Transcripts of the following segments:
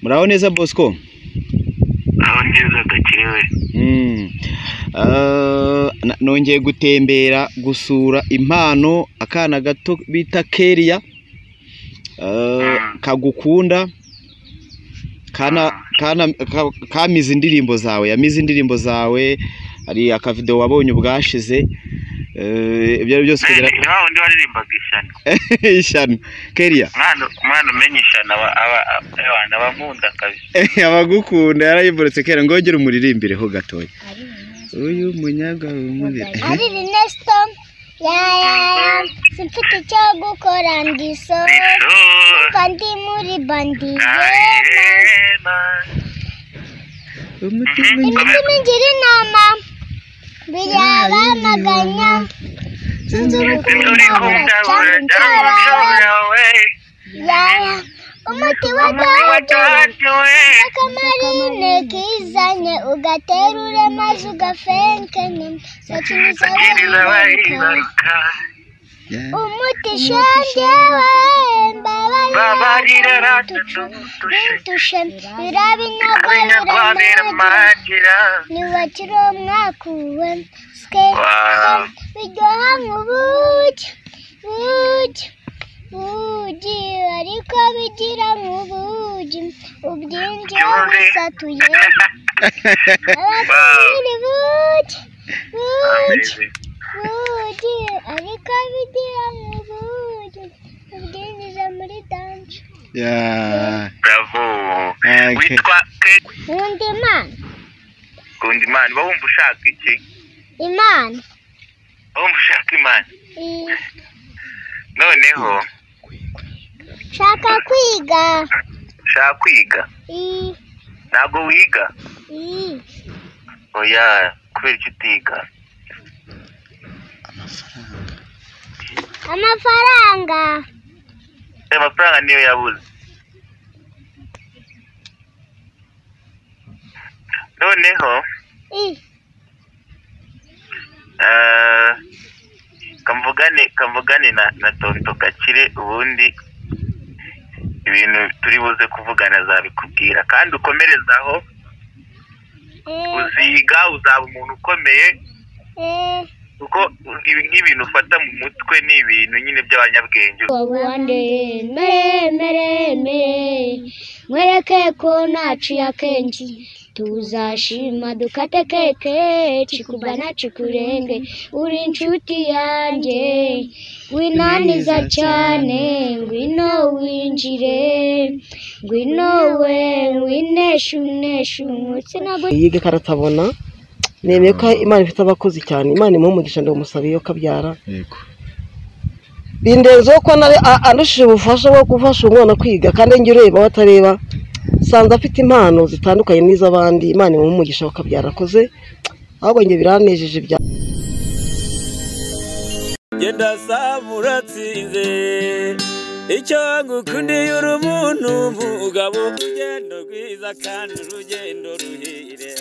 Muraho neza Bosco? Aho neza Gakire we. Nongeye gutembera gusura impano akana gato bita Keria kagukunda, kana kamize indirimbo zawe, yamize indirimbo zawe, hari akavideo wabonye ubwashize, ibyo ari byose kugira ni wa wundi waririmbaga ishyano. Ishyano Keria, umwana umenya ishyano aba nkunda kabisa, abagukunda yarayiboretse. Kera ngongere umuririmbireho gatoya uyu munyaga w'umubiri ari Ernesto ya ya ya, simfite icyo gukora ndiso kandi muri bandi umutima ngira inama birabamaganya sinzi urukundo umuti wa data akamarine kizanye ugaterure maze ugafenkene sakiniza abayibaruka umuti shangewe mbabarira ntushe birabinyagwa biramagira niwakiri umwakuwe biryoha nk'ubuki buki bugi ariko bigira nk'ubugi ubwinjira busatuye abakiri buki buki bugi ariko bigira nk'ubugi ubwinjira muri danje. Bravo. Witwa Nkunda Imana. Nkunda Imana. Uba wumva ushaka iki? Imana. Wumva ushaka Imana? Noneho nshaka kwiga. Nshaka kwiga? Ntabwo wiga? Oya, kubera icyo utiga? Amafaranga. Amafaranga niyo yabuze. Noneho kamvugane na Tonto Gakire, ubundi ibintu turi buze kuvugana azabikubwira, kandi ukomerezaho, uziga uzaba umuntu ukomeye, kuko nk'ibintu ufata mu mutwe ni ibintu nyine by'abanyabwenge. Mwereke ko naciye akenshi tuzashima dukate keke cikubana cikurenge uri inshuti yanjye winaniza cyane ngwino winjire ngwino we winesha unesha umutsi yige karatabona. Nemeye ko Imana ifite abakozi cyane, Imana imuha umugisha ndamusabiye kabyara. Yego. Bindenze ko andushije ubufasha bwo gufasha umwana kwiga, kandi njye ureba watareba sanze afite impano zitandukanye n'iz'abandi. Imana imuha umugisha bakabyara akoze, ahubwo njye biranejeje bya genda samuratsinze icyo ngukundiye uri umuntu mugabo urugendo rwiza kandi urugendo ruhire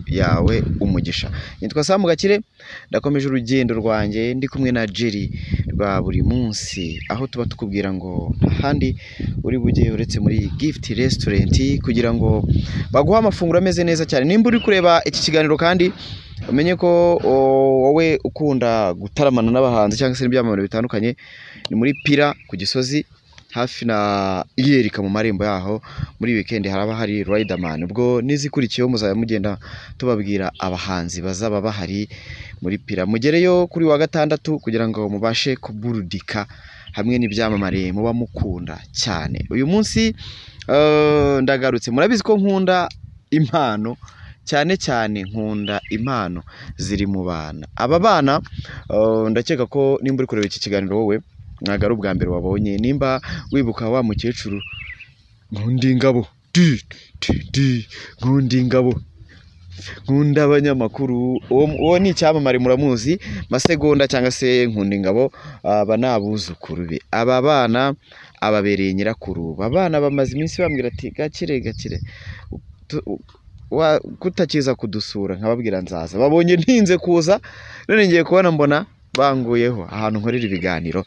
yawe umugisha. Nitwa Sam Gakire, ndakomeje urugendo rwanjye ndi kumwe na Jerry rwa buri munsi, aho tuba tukubwira ngo ntahandi uri bujye uretse muri Gift Restaurant kugira ngo baguhe amafunguro ameze neza cyane. Nimba uri kureba iki kiganiro kandi umenye ko wowe ukunda gutaramana n'abahanzi cyangwa se n'ibyamamare bitandukanye, ni muri Pira ku Gisozi hafi na Yerika mu marembo yaho. Muri weekend haraba hari Riderman, ubwo nizikurikiyeho muzaba mugenda tubabwira abahanzi bazaba bahari muri Pira. Mugereyo kuri wa gatandatu kugira ngo mubashe kuburudika hamwe n'ibyamamare muba mukunda cyane. Uyu munsi ndagarutse, murabizi ko nkunda impano cyane cyane, nkunda impano ziri mu bana. Aba bana ndakeka ko nimba uri kureba iki kiganiro wowe ntabwo ari ubwa mbere wabonye. Nimba wibuka wa mukecuru nkunda ingabo di di nkunda ingabo nkunda abanyamakuru, uwo ni icyamamare muramuzi, Masegonda cyangwa se Nkunda Ingabo, aba ni abuzukuru be. Aba bana ababereye nyirakuru. Aba bana bamaze iminsi bambwira ati Gakire Gakire kutakiza kudusura, nkababwira nzaza. Babonye ntinze kuza, none ngiye kubona mbona Banguyeho ahantu nkorera ibiganiro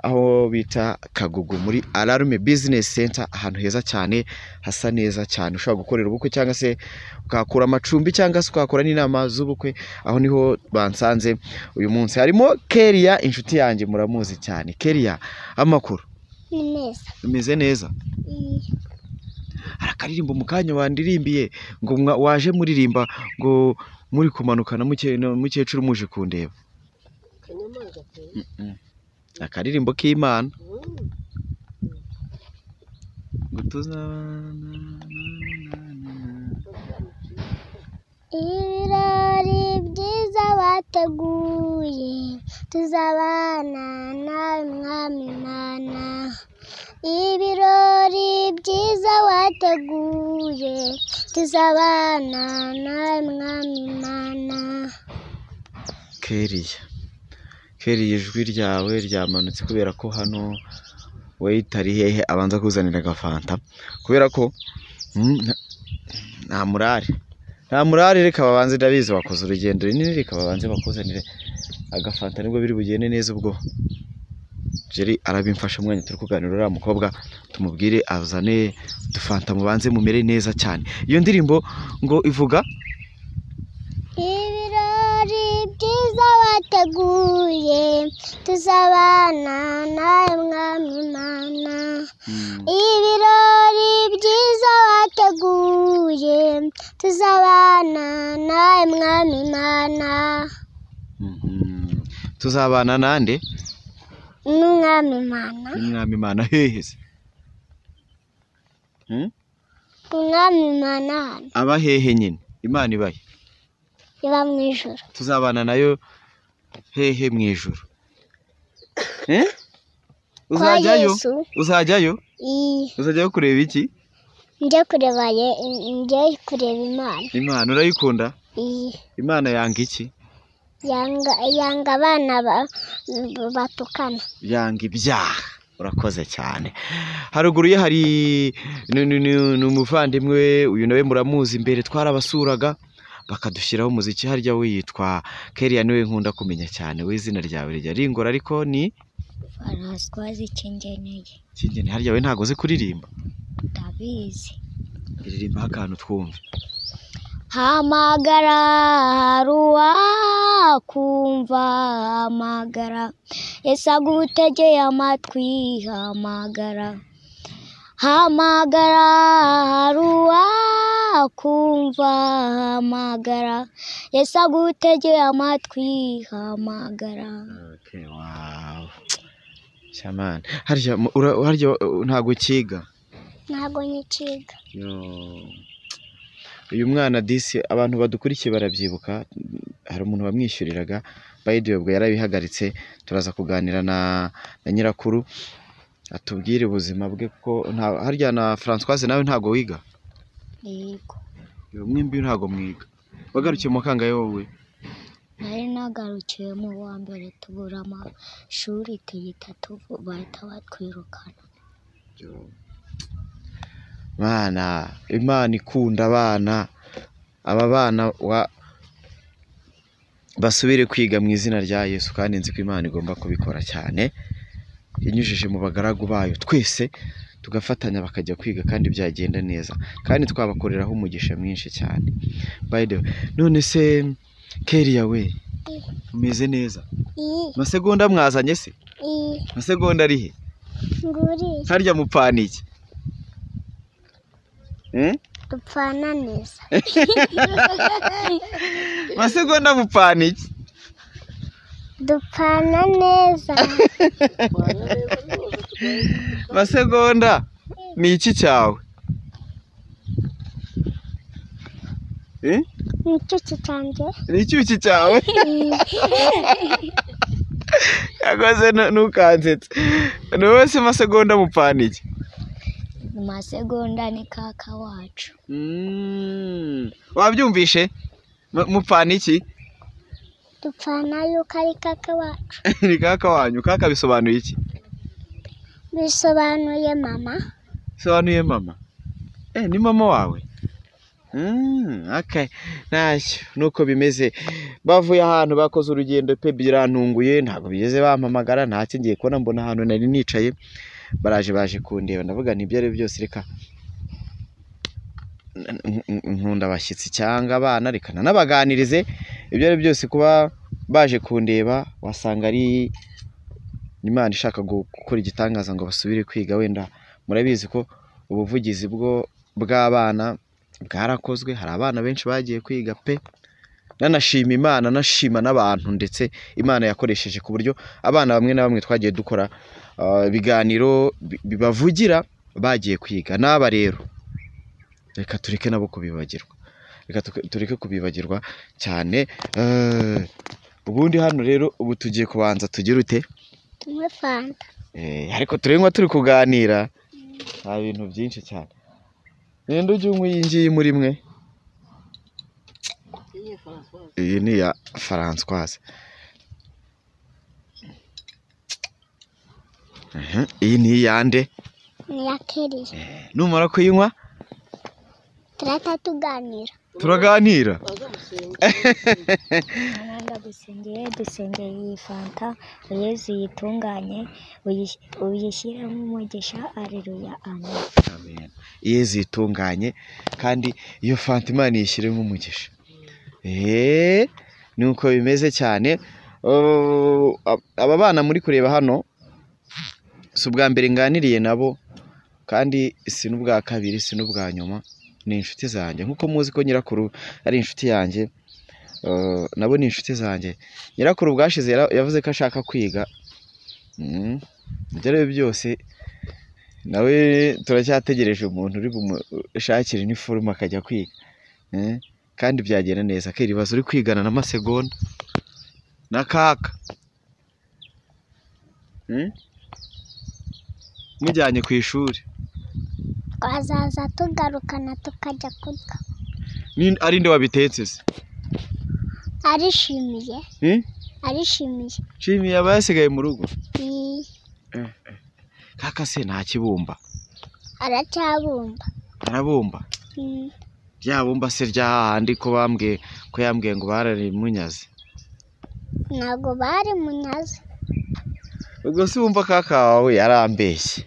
aho bita Kagugu muri Alarme Business Center, ahantu heza cyane hasa neza cyane, ushobora gukorera ubukwe cyangwa se ukahakura amacumbi cyangwa se ukahakora n'inama z'ubukwe. Aho niho bansanze uyu munsi. Harimo Keria, inshuti yanjye muramuzi cyane. Keria, amakuru? Ni meza. Umeze neza? Hari akaririmbo mu kanya wandirimbiye ngo waje muririmba ngo muri kumanuka na mukecuru muje kundeba. Akaririmbo k'Imana ngo tuzabana. Ibirori byiza bateguye tuzabana nawe Mwami Imana. Ibirori byiza wateguye tuzabana nawe Mwami Imana. Keria, Keria, ijwi ryawe ryamanutse kubera ko hano wayitari hehe abanza kuzanira agafanta, kubera ko nta murare, nta murare. Reka babanze, ndabizi wakoze urugendo runini, reka babanze bakuzanire agafanta nibwo biri bugende neza. Ubwo Jerry arabimfasha umwanya turi kuganira uriya mukobwa, tumubwire azane udufanta mubanze mumere neza cyane. Iyo ndirimbo ngo ivuga ibirori byiza wateguye tuzabana nawe Mwami Imana. Ibirori byiza wateguye tuzabana nawe Mwami Imana. Tuzabana nande? N'Umwami Imana. N'Umwami Imana hehe se? Umwami Imana hano. Aba hehe nyine? Imana ibahe? Iba mu ijuru. Tuzabana nayo hehe mu ijuru? Uzajyayo? Uzajyayo? Uzajyayo kureba iki? Njye kureba Imana. Imana urayikunda? Imana yanga iki? Yanga abana batukana. Yanga ibyaha. Urakoze cyane. Haruguru ye hari ni umuvandimwe, uyu nawe muramuzi, imbere twarabasuraga bakadushyiraho umuziki. Harya we yitwa Keria, niwe nkunda kumenya cyane. We izina ryawe rijya ringora ariko ni Françoise Kingeneye. Kingeneye. Harya we ntago uzi kuririmba? Ndabizi. Iririmba akantu twumve. Hamagara haruwakumva, hamagara Yesu agutegeye amatwi, hamagara, hamagara haruwakumva, hamagara Yesu agutegeye amatwi, hamagara. Okay, wow. Shaman. Harya ntago ukiga? Ntago nkikiga. Uyu mwana disi abantu badukurikiye barabyibuka, hari umuntu wamwishyuriraga by the way ubwo yarabihagaritse. Turaza kuganira na nyirakuru atubwire ubuzima bwe, kuko harya na Françoise nawe ntago wiga? Yego. Mwembi ntago mwiga. Wagarukiye mu kangahe wowe? Nari nagarukiye mu wa mbere, tubura amashuri tuyita bahita batwirukana. Mana, Imana ikunda abana, aba bana basubire kwiga mu izina rya Yesu, kandi nzi ko Imana igomba kubikora cyane inyujije mu bagaragu bayo, twese tugafatanya bakajya kwiga kandi byagenda neza, kandi twabakoreraho umugisha mwinshi cyane. By the way, none se Keria we umeze neza? Masegonda mwazanye se? Masegonda ari he? Harya mupfana iki? Dupfana neza. Masegonda mupfana iki? Dupfana neza. Masegonda ni iki cyawe? Ni icyuki cyanjye. Ni icyuki cyawe? Yakoze ntukansetse. Ni wowe se Masegonda mupfana iki? Masegonda ni kaka wacu. Wabyumvishe? Mupfana iki? Dupfana yuko ari kaka wacu. Ni kaka wanyu. Kaka bisobanuye iki? Bisobanuye mama. Bisobanuye mama. Ni mama wawe? Okay. Ntacyo nuko bimeze. Bavuye ahantu bakoze urugendo pe, birantunguye, ntabwo bigeze bampamagara, ntacyo. Ngiye kubona mbona ahantu nari nicaye baraje, baje kundeba. Ndavuga nti ibyo ari byo byose reka nkunda abashyitsi cyangwa abana, reka nanabaganirize. Ibyo ari byo byose kuba baje kundeba wasanga ari Imana ishaka gukora igitangaza ngo basubire kwiga. Wenda murabizi ko ubuvugizi bwo bw'abana bwarakozwe, hari abana benshi bagiye kwiga pe. Nanashima Imana, nashima n'abantu ndetse Imana yakoresheje, ku buryo abana bamwe na bamwe twagiye dukora ibiganiro bibavugira bagiye kwiga. N'aba rero reka tureke nabo kubibagirwa, reka tureke kubibagirwa cyane. Ubundi hano rero ubu tugiye kubanza tugire ute? Tunywe fanta. Ariko turinywa turi kuganira, nta bintu byinshi cyane. Ninde ujya unywa iyi ngiyi muri mwe? Iyi ni iya Françoise. Iyi ni iyande? Ni iya Keriya. Numara kuyinywa turahita tuganira. Turaganira. Mwana ndagusengeye, dusengeye iyi fanta, Yezu yitunganye, uyishyiremo umugisha, aleluya, amen. Amen. Yezu yitunganye kandi iyo fanta Imana iyishyiremo umugisha. Nuko bimeze cyane. Aba bana muri kureba hano si ubwa mbere nganiriye nabo, kandi si n'ubwa kabiri, si n'ubwa nyuma. Ni inshuti zanjye, nk'uko muzi ko nyirakuru ari inshuti yanjye, nabo ni inshuti zanjye. Nyirakuru bwashize yavuze ko ashaka kwiga. Ibyo ari byo byose nawe turacyategereje umuntu uri bumushakire iniforume akajya kwiga. Kandi byagenda neza. Keribaza uri kwigana na Masegonda na Kaka, mujyanye ku ishuri, twazaza tugarukana tukajya kurya. Ari nde wabitetse se? Arishimiye. Arishimiye. Nshimiye aba yasigaye mu rugo. Kaka se nta kibumba? Aracyabumba. Arabumba? Rya bumba se rya hahandi ko bambwiye ko yambwiye ngo bararimunyaze? Ntabwo barimunyaze. Ubwo se wumva kaka wawe yarambeshye.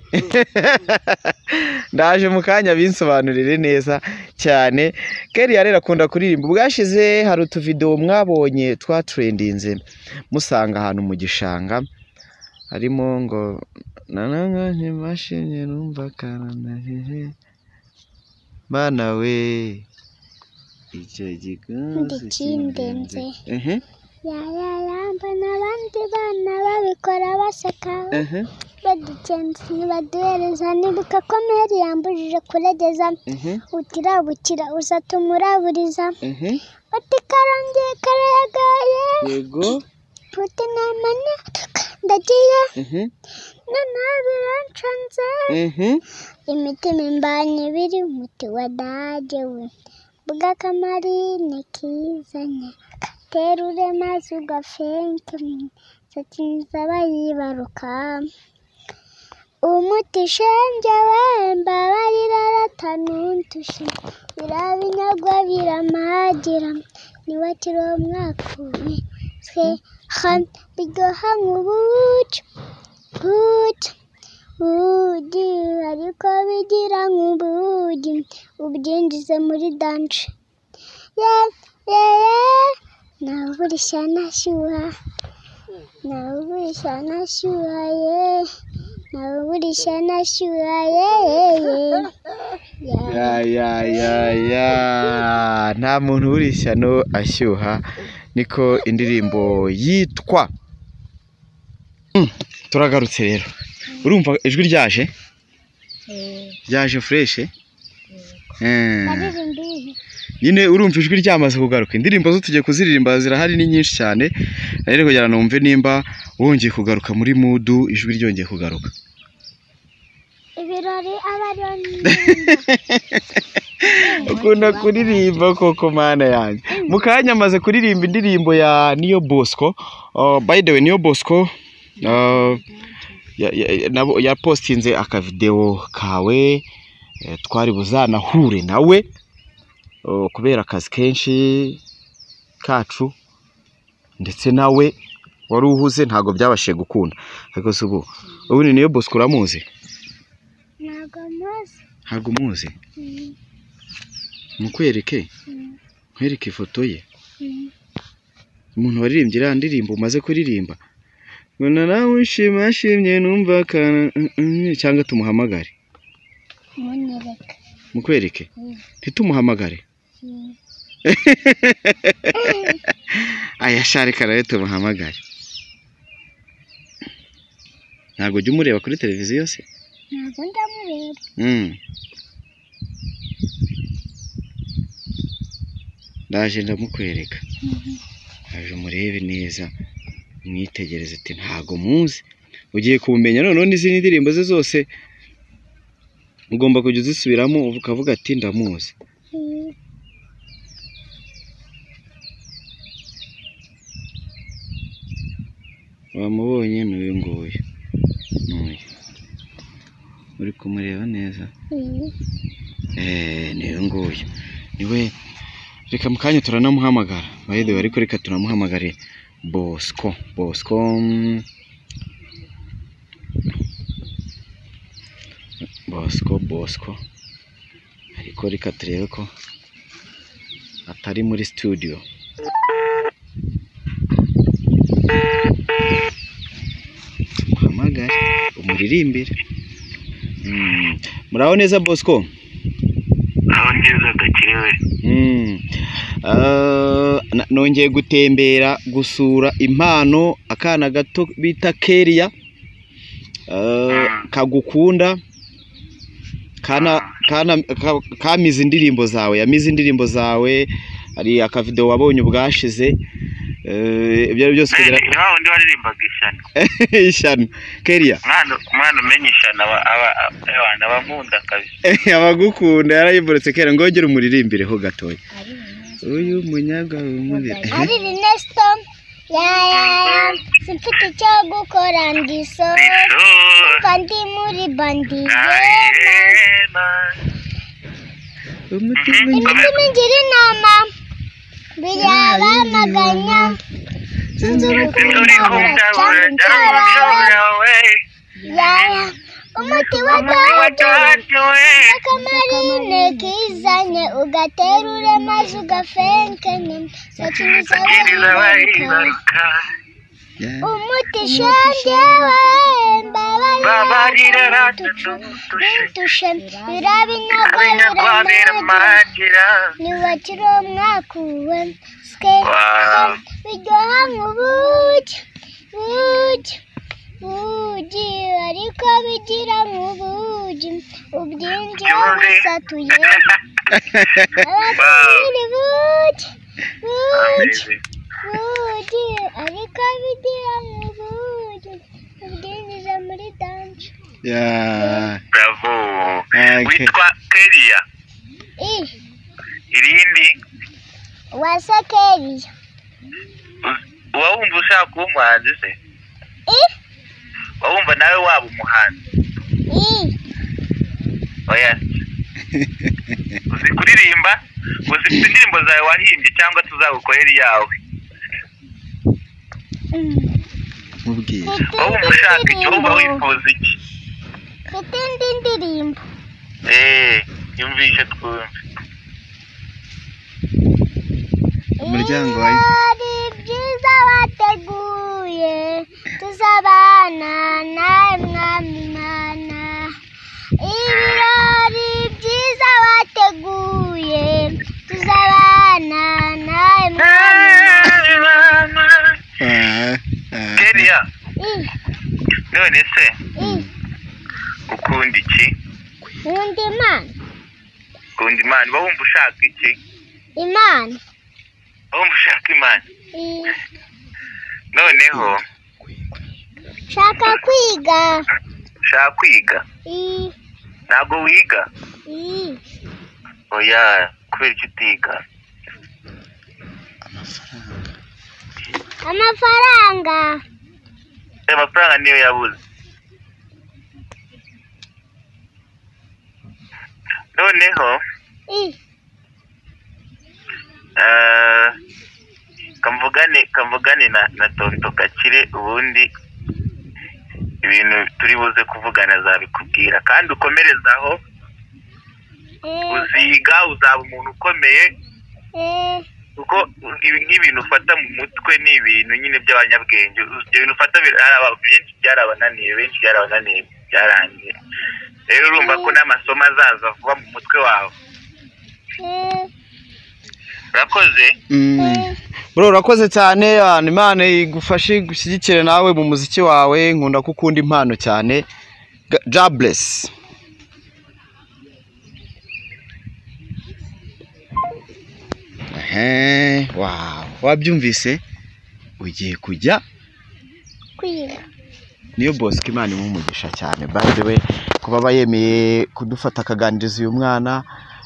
Ndaje mu kanya binsobanurire neza cyane. Keriya rero akunda kuririmba. Ubwashize hari utuvideo mwabonye twatrendinze musanga ahantu mu gishanga, harimo ngo nananganye mashini numva karana hehe mana we icyo gikunze Ndikindenze. Ya ya ya, mbona abandi bana babikora baseka, baducenze ntibaduhereza. Nibuka ko Meri yambujije kuregeza, utirabukira uzatumuraburiza, uti karongeye karayagaye, yego puti namane ndagiye, noneho birancanze, imitima imbanye ibiri, umuti wa dage we bw'akamarine kizanye, terure maze ugafenke, satinza bayibaruka, umuti shenge we mbabarira ratanuntushe, birabinyagwa biramagira, niwakira uwo mwaka we twe biryoha nk'ubuki buki bugi, ariko bigira nk'ubugi, ubyinjize muri danje. Ye ye ye, nawe uburisha nashyuha, nawe uburisha nashyuha ye, nawe uburisha nashyuha ye ye ye. Ya ya ya ya, nta muntu uburisha no ashyuha, niko indirimbo yitwa. Turagarutse rero. Urumva ijwi ryaje? Ryaje fresh? Baririmba iyi. Nyine urumva ijwi ryamaze kugaruka. Indirimbo zo tugiye kuziririmba zirahari ni nyinshi cyane. Rero kugira ngo numve nimba wongeye kugaruka muri mudu, ijwi ryongeye kugaruka. Ibirori aba ari Ukunda kuririmba koko mana yanjye. Mu kanya amaze kuririmba indirimbo ya Niyo Bosco. By the way, Niyo Bosco yapostinze akavideo kawe, twari buzanahure nawe. Kubera akazi kenshi kacu ndetse nawe wari uhuze ntabwo byabashije gukunda. Ariko se ubu ni Niyo Bosco uramuzi? Ntabwo muzi. Ntabwo umuzi? Mukwereke? Nkwereke ifoto ye? Umuntu waririmbye iriya ndirimbo umaze kuririmba ngo narawushimashimye numva cyangwa tumuhamagare? Munyereke. Mukwereke? Ntitumuhamagare? Aya sharika nawe tumuhamagare. Ntabwo ujya umureba kuri televiziyo se? Ntabwo ndamureba. Ndaje ndamukwereka. Aje umurebe neza, mwitegereze ati ntago muzi. Ugiye kumenya noneho n'izindi ndirimbo ze zose ugomba kujya uzisubiramo ukavuga ati ndamuzi. Wamubonye ni uyu nguyu. N'uyu. Uri kumureba neza? Ni uyu nguyu. Niwe. Reka mu kanya turanamuhamagara. By the way, ariko reka tunamuhamagare Bosco. Bosco. Bosco. Ariko reka turebe ko atari muri studio. Tumuhamagare umuririmbire. Muraho neza Bosco? Muraho neza Gakire we. Nongeye gutembera gusura impano akana gato bita Keria kagukunda kamize indirimbo zawe, yamize indirimbo zawe. Hari akavideo wabonye ubwashize, ibyo ari byose kugira nawe undi waririmbaga ishyano. Ishyano Keria umwana umenya ishyano aba abankunda kabisa. Abagukunda yarayiboretse. Kera ngongere umuririmbire ho gatoya. Uyu munyaga wumubiri ari Ernesto ya simfite icyo gukora ndiso kandi muri bandi umutima ngira inama birabamaganya sinzi urukundo umuti wa dodo akamarine kizanye ugaterure maze ugafenkene sakiniza abayibaruka umuti shengewe mbabarira ntushe birabinyagwa biramagira niwakira umwakuwe ske biryoha nk'ubuki buki bugi ariko bigira nk'ubugi ubwinjira busatuye abakiri buki buki bugi ariko bigira nk'ubugi ubwinjira muri danje. Bravo. Witwa Keria? Irindi Wasa Keria. Wumva ushaka kuba umuhanzi se? Wumva nawe waba umuhanzi? Oya. Uzi kuririmba? Uzi indirimbo zawe wahimbye cyangwa tuzagukorera iyawe? Mubwire. Wumva ushaka iki? Wumva wifuza iki? Mfite indi ndirimbo. Yumvishe twumve. Umuryango wawe. Ibirori byiza wateguye tuzabana nawe mwami Imana. Ibirori byiza wateguye tuzabana nawe mwami Imana. Keria. None se ukunda iki? Nkunda Imana. Ukunda Imana. Uba wumva ushaka iki? Imana. Wumva ushaka Imana? Noneho Shaka kwiga. Shaka kwiga? Ntabwo wiga? Oya, kubera iki utiga? Amafaranga. Amafaranga niyo yabuze. Noneho Kamvugane na Tonto Gakire, ubundi ibintu turi buze kuvugana azabikubwira, kandi ukomerezaho, uziga uzaba umuntu ukomeye, kuko nk'ibintu ufata mu mutwe ni ibintu nyine by'abanyabwenge. Ibyo bintu ufata byinshi byarabananiye, benshi byarabananiye, byarangiye. Rero urumva ko n'amasomo azaza vuba mu mutwe wawe. Urakoze. Bro, urakoze cyane. Imana igufashe, igushyigikire nawe mu muziki wawe. Nkunda ko ukunda impano cyane. God bless. Wow, wabyumvise, ugiye kujya kwiga. Niyo Bosco, Imana imuha umugisha cyane. By the way, kuba aba yemeye kudufata akaganiriza uyu mwana,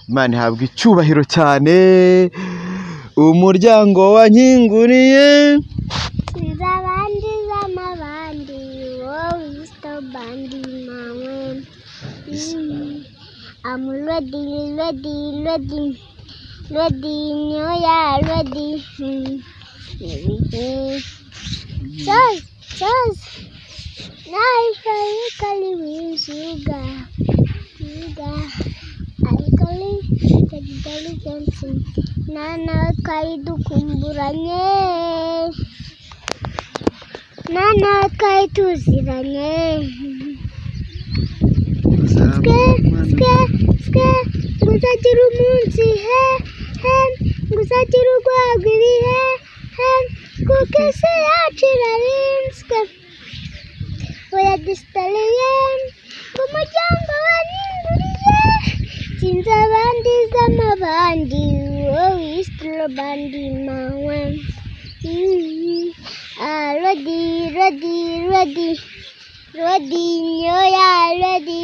Imana ihabwa icyubahiro cyane. Umuryango wankinguriye Izabandi z'amabandi, wowe isitobandi mawe. I'm ready, ready, ready, ready, nyoya ready. Just, life I call you sugar, sugar. I call you intelligence. Nana twari dukumburanye, nana twari tuziranye. Twe twe twe ngo uzagira umunsi he he, ngo uzagira urwagwa ibihe he, kuko isi yacu irarinzwe. Oya disitareye ngo umuryango wanyinguriye, sinzi abandi z'amabandi, wowe isitirobandi mawe. Ready, ready, ready, ready, nyoya ready.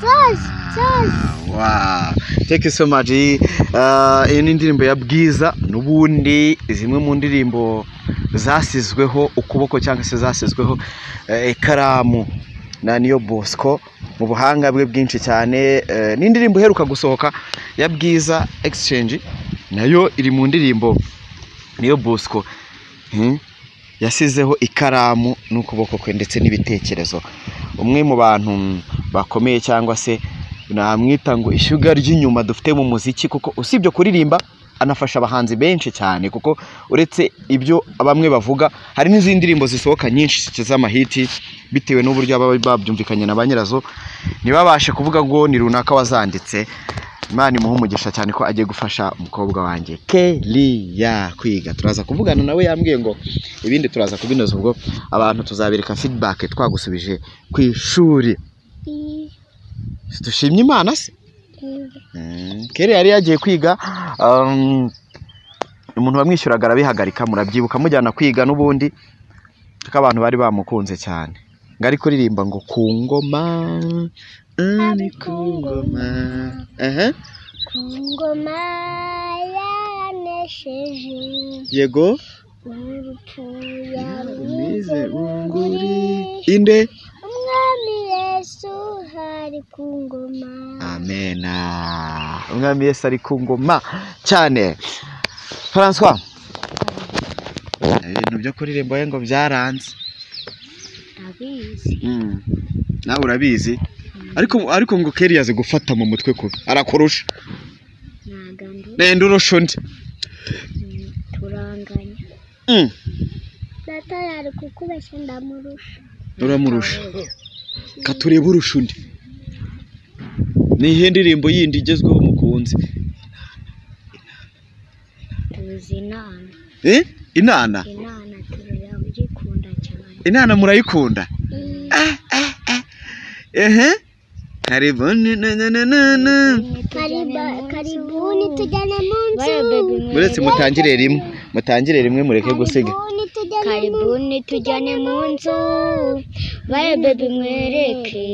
Tos, tos. Wow, thank you so much. Iyi ni indirimbo ya Bwiza, n'ubundi zimwe mu ndirimbo zasizweho ukuboko cyangwa se zasizweho ikaramu na Niyo Bosco mu buhanga bwe bwinshi cyane. Ni indirimbo iheruka gusohoka ya Bwiza Exchange, nayo iri mu ndirimbo Niyo Bosco yasizeho ikaramu n'ukuboko kwe ndetse n'ibitekerezo. Umwe mu bantu bakomeye cyangwa se namwita ngo ishyuga ry'inyuma dufite mu muziki, kuko usibye kuririmba anafasha abahanzi benshi cyane, kuko uretse ibyo bamwe bavuga hari n'izindi ndirimbo zisohoka nyinshi z'amahiti, bitewe n'uburyo baba babyumvikanye na ba nyirazo ntibabashe kuvuga ngo ni runaka wazanditse. Imana imuhe umugisha cyane ko agiye gufasha umukobwa wanjye Kelia kwiga. Turaza kuvugana nawe, yambwiye ngo ibindi turaza kubinoza, ubwo abantu tuzabereka feedback twagusubije ku ishuri. Dushimye Imana se. Kelia yari yagiye kwiga, umuntu wamwishyuraga arabihagarika, murabyibuka, mujyana kwiga n'ubundi, kuko abantu bari bamukunze cyane. Ngo ari kuririmba ngo ku ngoma, ni ku ngoma. Ku ngoma yanesheje. Yego. Urupfu yarumize yarumize bunguri. bunguri. Inde? Umwami Yesu hari ku ngoma. Amena. Umwami Yesu ari ku ngoma cyane. François, ibintu byo kuririmba we ngo byaranze. Ndabizi. Nawe urabizi, ariko ngo Kelia azi gufata mu mutwe kubi, arakurusha. Ntago ndusha. Nenda urusha undi. Turanganya. Data yari kukubeshya, ndamurusha. Uramurusha. Katurebe urusha undi. Ni iyihe ndirimbo yindi igezweho mukunze? Tuzi inana. Inana? Inana turayikunda cyane. Inana murayikunda? Ehe. Karibuni na na na na na. Karibuni tujyane mu nzu. Muretse mutangire rimwe, mutangire rimwe, mureke gusiga. Karibuni tujyane mu Karibuni tujyane mu nzu, baye baby mwereke,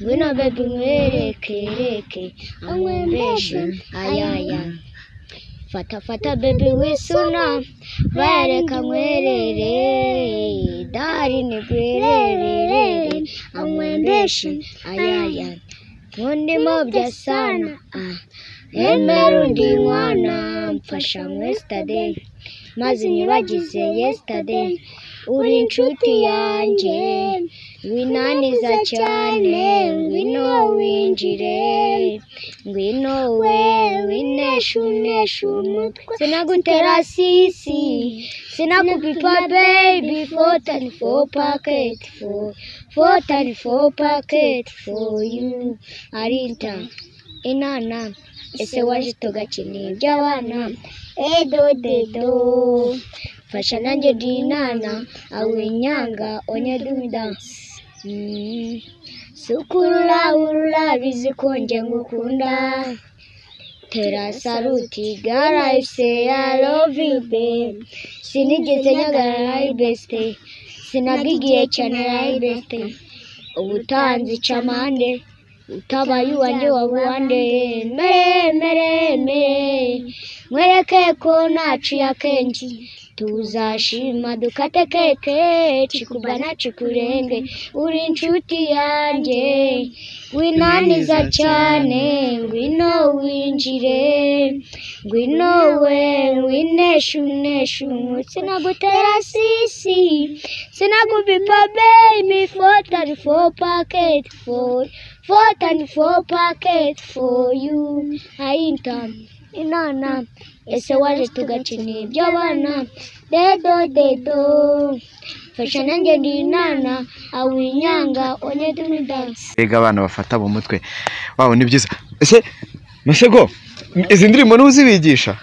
ngwino baby mwereke, reke anywembeshe ayaya, fata fata baby wisuna, bayareka nkwerere, dari ni gwererere, anywembeshe ayaya. Nkundimo bya sana emera undi mwana mfasha mwesitade maze nyibagize yesitade uri inshuti yanjye winaniza cyane ngwino winjire ngwino we winesha unesha umutwe sinagutera sisi sinakupipa baby 4 and 4 packet 4 4 and 4 packet for you arinta inana ese waje tugakina iby'abana edo dedo fasha nanjye dinana awinyanga onye do dance sukurura urura bizi ko nje ngukunda tera saluti gara I say I love you babe sinigeze nyagara I best sinagigiye cyane I best ubutanzi camande utabaye uwanjye wabuwande mere mere mere mwereke ko naciye akenshi tuzashima dukate keke cikubana cikurenge uri inshuti yanjye winaniza cyane ngwino winjire ngwino we winesha unesha umutsi sinagutera sisi sinakubipa baby 4 and 4 packet 4 4 and 4 packet for you ainta inana ese waje tugakina iby'abana dedo dedo fasha nanjye ndi inana awinyanga onye do dance. Ega abana bafata mu mutwe wabo ni byiza. Ese Masego izi ndirimbo n'uzibigisha?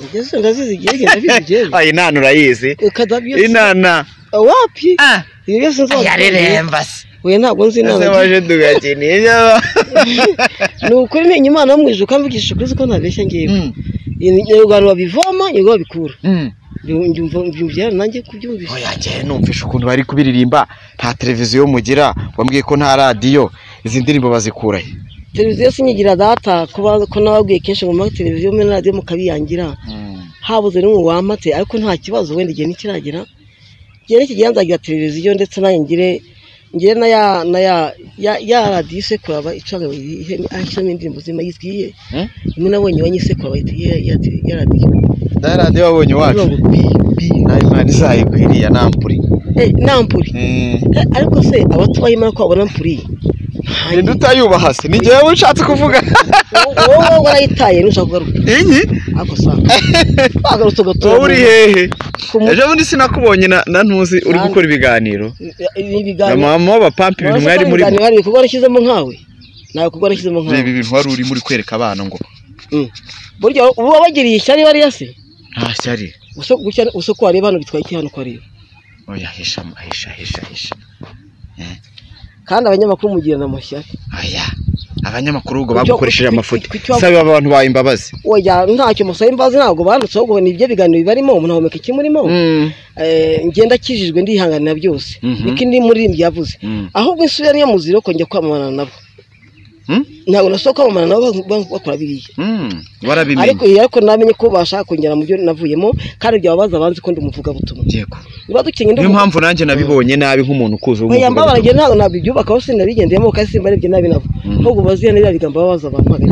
Ngeze ndazizigiye ndabizigiye. Ay inana urayizi? Inana wapi? Iyo nzo yareremba se. We ntabwo nzi inana. Ese waje tugakina iby'abana. Ni ukuri ni Imana yo mu ijuru kamvugisha ukuri ko ntabeshya ngewe. Abantu babivoma yego babikura. Mbyumva nanjye kubyumvisha. Oya njye numvisha ukuntu bari kubiririmba nta televiziyo mugira wambwiye ko nta radio izi ndirimbo bazikura he? Televiziyo sinyigira data kuba ko nababwiye kenshi ngo muri televiziyo muri radio mukabiyangira. Habuze n'umwe wampatse ariko nta kibazo wenda igihe nikiragera. Igihe nikigera nzagira televiziyo ndetse nanjye ngire na ya radio isekura aba icanga ashyiramo indirimbo zima yitwiye. Imwe nabonye wanyisekura bayita ya radio. Da radio wabonye wacu. Na Imana izayikwiriya nampuri. Nampuri. Ariko se abatubaye Imana ko babona mpuri. Ninde utayubaha se? Ni njyewe ushatse kuvuga. Wowe warayitaye ntushaka kugaruka. Inyi? Ako sa. Bagarutse gato. Wowe uri hehe? Ejo bundi sinakubonye na ntuzi uri gukora ibiganiro. Ibiganiro. Na mama w'abapampa ibintu mwari muri. Ibiganiro hari ibikorwa nashyizemo nkawe. Nawe kuko nashyizemo nkawe. Reba ibintu wari urimo uri kwereka abana ngo. Burya ubu wabagiriye ishyari bariya se? Nta shyari. Uso ko wareba hano bitwaye iki hano ko areba? Oya hisha hisha hisha hisha. Kandi abanyamakuru mugirana amashyari. Oya abanyamakuru ubwo bagukoresheje amafoto. Saba abantu baye imbabazi. Oya ntacyo musaba imbabazi ntabwo bandutse ahubwo ni ibyo biganiro bibarimo umuntu ahomeka iki murimo. Ngenda kijijwe ndihanganira byose. Niki ndi muririmbyi yavuze. Ahubwo insubira niyo muziro ko njya kwamamana nabo. Ntabwo nasohoka kwamamana nabo bakora biriya. Warabimenye. Ariko namenye ko bashaka kongera mu byo navuyemo kandi byababaza abanzi ko ndi umuvugabutumwa. Yego. Niyo mpamvu nanjye nabibonye nabi nk'umuntu ukuze w'umuvugabutumwa. Oya mbabara njye ntabwo nabibyubaka hose nabigendeyemo kandi simbarebye nabi nabo. Ahubwo baziye n'ibya bigambo babaza abantu ntabwo.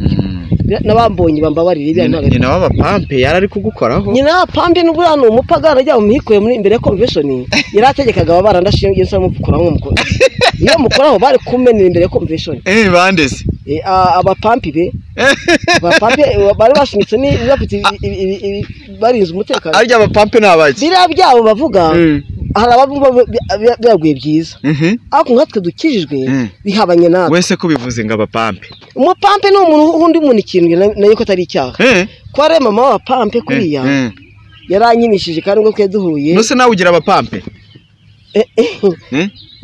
Nabambonye bambabarire ibya ntabwo. Nyina w'abapampe yari ari kugukoraho. Nyina w'abapampe n'ubwo hano umupagana ajya mu mihikuye muri imbere ya convention yarategekaga ababara ndashingiye nsaba mukuraho mukora. Iyo mukoraho bari kumenera imbere ya convention. Bande se? Abapampi be. Abapampe bari bashimitse ni bafite barinze umutekano. Arya abapampe nabaki? Biriya byabo bavuga hari ababumva byaguye byiza. Ariko nkatwe dukijijwe bihabanye natwe. Wese ko bivuze ngo abapampe. Umupampe ni umuntu undi muntu ikintu nayo ko atari icyaha. Ko ari mama w'abapampe kuriya yarankinishije kandi ubwo twe duhuye. Nose nawe ugira abapampe?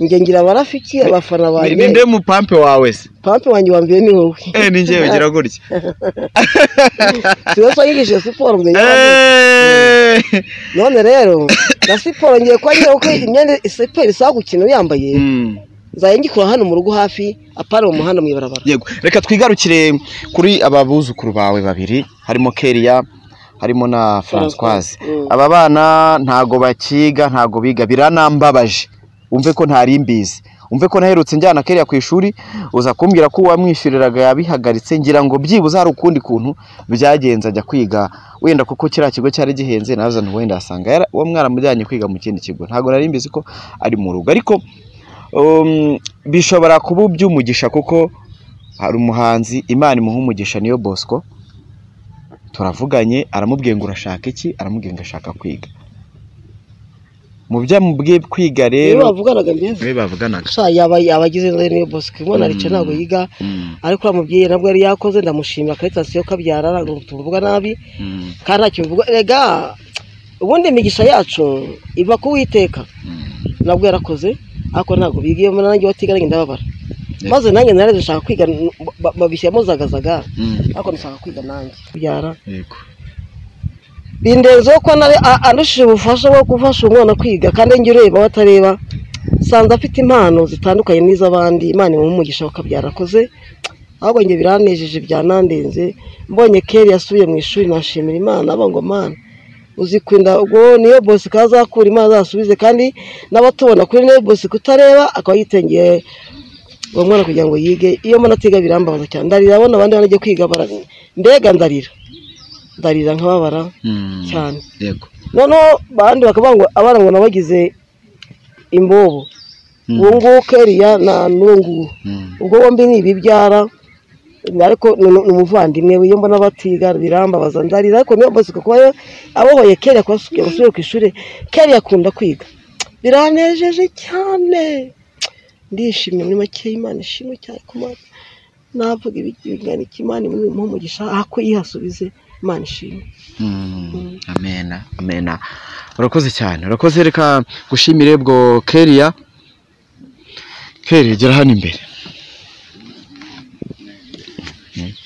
Nge ngira abarafiki abafana banjye. Ninde mupampe wawe se? Pampe wanjye wambye ni wowe. Ni njyewe ugira gutya. Siwe so yigishije siporo mbe. None rero na siporo ngiye kwa ngiye uko imyenda siporo isaba gukina uyambaye. Nzaye ngikora hano mu rugo hafi apara mu muhanda mwibarabara. Yego, reka twigarukire kuri aba buzukuru bawe babiri harimo Keria harimo na Françoise. Aba bana ntago bakiga ntago biga biranambabaje. Umve ko ntari mbizi. Umve ko naherutse njyana Keria ku ishuri, uza kumbwira ko uwamwishyuriraga yabihagaritse, ngira ngo byibuze hari ukundi kuntu byagenze ajya kwiga, wenda kuko kiriya kigo cyari gihenze, naza wenda asanga uwo mwaramujyanye kwiga mu kindi kigo. Ntabwo nari mbizi ko ari mu rugo, ariko bishobora kuba iby'umugisha kuko hari umuhanzi Imana imuha umugisha, niyo Bosco, turavuganye, aramubwiye ngo urashaka iki, aramubwiye ngo ashaka kwiga. Mu byo amubwiye kwiga rero bavuganaga mbese niwe bavuganaga sha yaba yabagize niyo Bosco, umwana arica ntabwo yiga, ariko amubwiye nabwo yari yakoze, ndamushimira Caritas yo kabyara, ntabwo tuvuga nabi kandi ntacyo mvuga. Rega ubundi imigisha yacu iva ku Uwiteka, nabwo yarakoze ariko ntabwo bigiye, nanjye batiga nanjye ndababara, maze nanjye nareze nshaka kwiga, babishyiramo zagazaga, ariko nshaka kwiga nanjye byara. Yego bindenzeho ko andushije ubufasha bwo gufasha umwana kwiga, kandi njye ureba batareba, sanze afite impano zitandukanye n'iz'abandi, Imana imuha umugisha bakabyara akoze, ahubwo njye biranejeje byanandenze. Mbonye Keria yasubiye mu ishuri nashimira Imana, aba ngo Mana uzikwinda, ubwo niyo Bosco azakura Imana azasubize, kandi n'abatubona kuri niyo Bosco kutareba akaba yitengeye uwo mwana kugira ngo yige. Iyo mbona atiga birambabaza cyane, ndarira, abona abandi banagiye kwiga mbega ndarira ndarira nkababara cyane. Yego noneho bandi bakavuga ngo abana ngo nabagize imbobo, uwo nguwo Keria na n'uwo nguwo, ubwo bombi ni ibibyara, ariko ni umuvandimwe we. Iyo mbona batiga birambabaza ndarira, ariko niyo Bosco kuba abohoye Keria kuba asubira ku ishuri, Keria akunda kwiga, biranejeje cyane, ndishimye muri make. Imana ishimwe cyane ku Mana, navuga ibingana iki, Imana imuhe umugisha ako yihasubize, Imana ishimwe. Amena, amena. Urakoze cyane, urakoze. Reka gushimire bwo Keria. Keria gera hano imbere,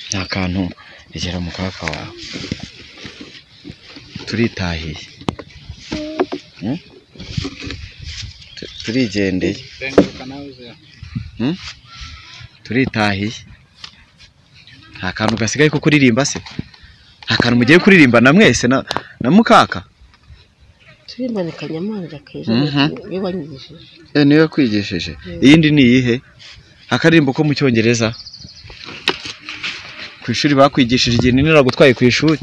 nta kantu egera mu kaka wawe, turitahiye, turigendeye, turitahiye. Nta kantu gasigaye ko kuririmba se? Nta kantu mugiye kuririmba na mwese na mukaka? Turimbane Kanyamanja keza niwe wanyigishije. Niwe yakwigishije. Iyindi ni iyihe? Akaririmbo ko mu Cyongereza ku ishuri bakwigishije igihe nini nagutwaye ku ishuri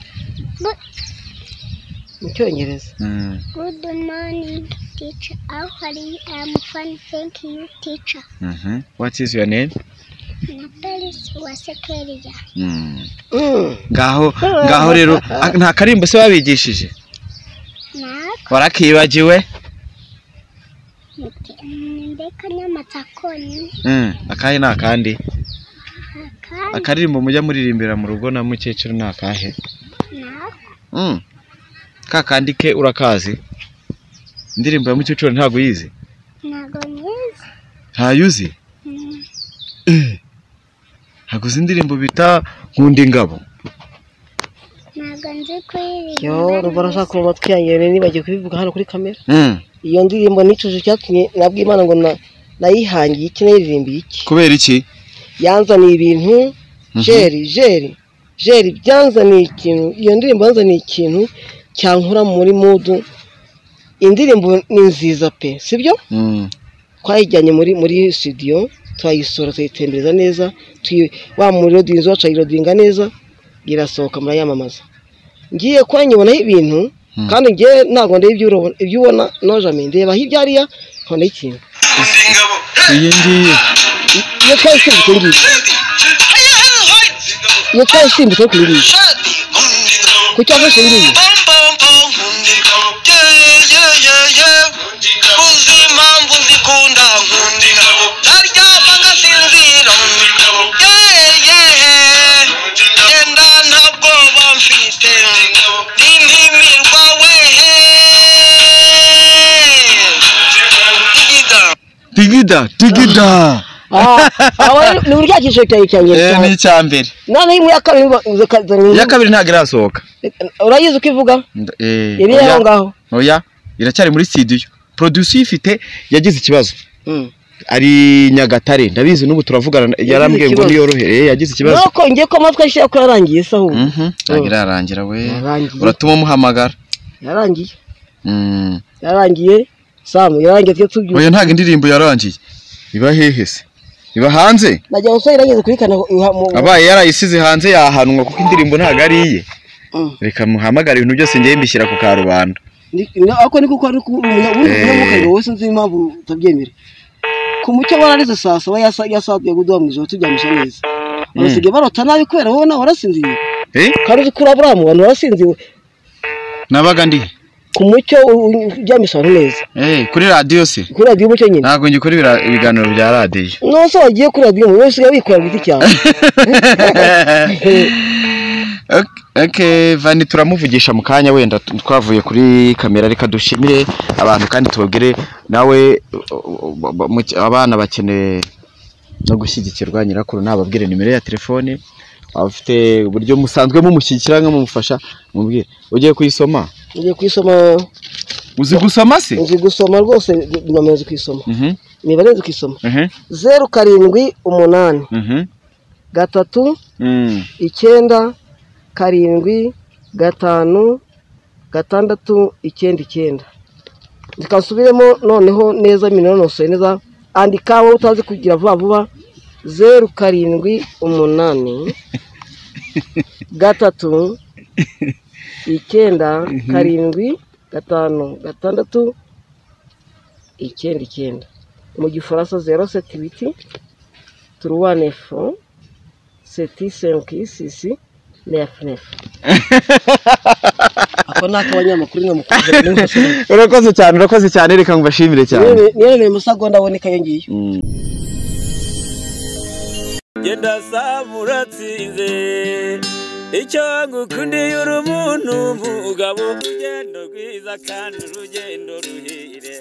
mu Cyongereza. Good morning teacher, how are you? I'm fine, thank you teacher. What is your name? Natalis Wasekeria. Ngaho ngaho rero nta karimbo se babigishije? Nako. Warakibagiwe? Ndeka nyamatakoni. Akahe ni akandi? Akaririmbo mujya muririmbira mu rugo na mukecuru ni akahe? Nako. Kakandi ke urakazi? Indirimbo ya mukecuru ntago uyizi? Ntago nyizi. Ntayuzi? Ntago uzi indirimbo bita Nkunda Ingabo? Ntago nzi kuririmba. Yo, rubara shaka ku matwi yanjye nibagiye kubivuga hano kuri kamera. Iyo ndirimbo nicuje cyatumye nabwiye Imana ngo nayihangiye iki, nayiririmbiye iki? Kubera iki? Yanzaniye ibintu, jeri jeri byanzaniye ikintu. Iyo ndirimbo yanzaniye ikintu cyankura muri mudu. Indirimbo ni nziza pe, sibyo? Twayijyanye muri studio, turayisora, tuyitembereza neza, wa murodinzi wacu ayirodinga neza, irasohoka murayamamaza. Ngiye kwa nyibonaho ibintu, kandi ngiye ntabwo ndeba ibyo ubona nojame, ndeba hirya hariya nkabona ikintu. Iyi ngiyi iyo twayisimbutse ngiyi, iyo twayisimbutse kuri ngiyi, ku cyafashe ngiyi. Tigida, tigida. Ni urya cyiciro cyawe cyanjye. Ni icya mbere. None imwe ya kabiri ya kabiri ntabwo irasohoka. Urayizi uko ivuga? Iri aho ngaho. Oya, iracyari muri studio. Producer ifite yagize ikibazo. Ari Nyagatare, ndabizi n'ubu turavugana, yarambwiye ngo niyorohere, yagize ikibazo. Nuko ngiye ko amatwi ashyira ko yarangiye se ahubwo. Ntabwo irarangira we. Uratuma muhamagara. Yarangiye. Yarangiye. Samu yarangiye twe tubyuka. Oya ntabwo indirimbo yarangiye. Iba hehe se? Iba hanze? Najya gusaba irageze kuri kana. Abaye yarayisize hanze yahanwa kuko indirimbo ntago ari iye. Reka muhamagare, ibintu byose ngiye mbishyira ku karubanda. Ako ni kuko ari umunyamukazi wowe, sinzi impamvu utabyemera. Ku mucyo wararize saa saba yasaduye guduha mu ijoro turyamisha neza. Basigaye barota nabi kubera wowe nawe warasinziriye. Kandi uzi ko urabura mu bantu warasinziriye. Nabaga ndi ku mucyo uryamisha abantu neza. Kuri radiyo se? Kuri radiyo umucyo nyine. Ntabwo ngikora ibiganiro bya radiyo. Nose wagiye kuri radiyo wowe usigaye wikora ku giti cyawe. Okay, Vani turamuvugisha mu kanya wenda twavuye kuri kamera. Reka dushimire abantu kandi tubabwire nawe abana bakeneye no gushyigikirwa. Nyirakuru nababwire nimero ya telefone, abafite uburyo musanzwe mumushyigikira nkamumufasha mubwire. Ugiye kuyisoma? Ugiye kuyisoma. Uzi gusoma se? Uzi gusoma rwose, nomero nzi kuyisoma. Imibare nzi kuyisoma. 0 7 8 3 9 7 5 6 9 9. Ndikasubiremo noneho neza minonosoye neza. Andika wowe utazi kugira vuba vuba. 0 7 8 3 9 7 5 6 9 9. Mu gifaransa 0 7 8 3 9 7 5 6 9 9. Ako ni ak'abanyamakuru nkamukunze. Urakoze cyane, urakoze cyane, reka ngubashimire cyane. Niyo musagonda aboneka iyo ngiyo. Genda saba uratsinze, icyo ngukundiye uri umuntu mugabo, urugendo rwiza kandi urugendo ruhire.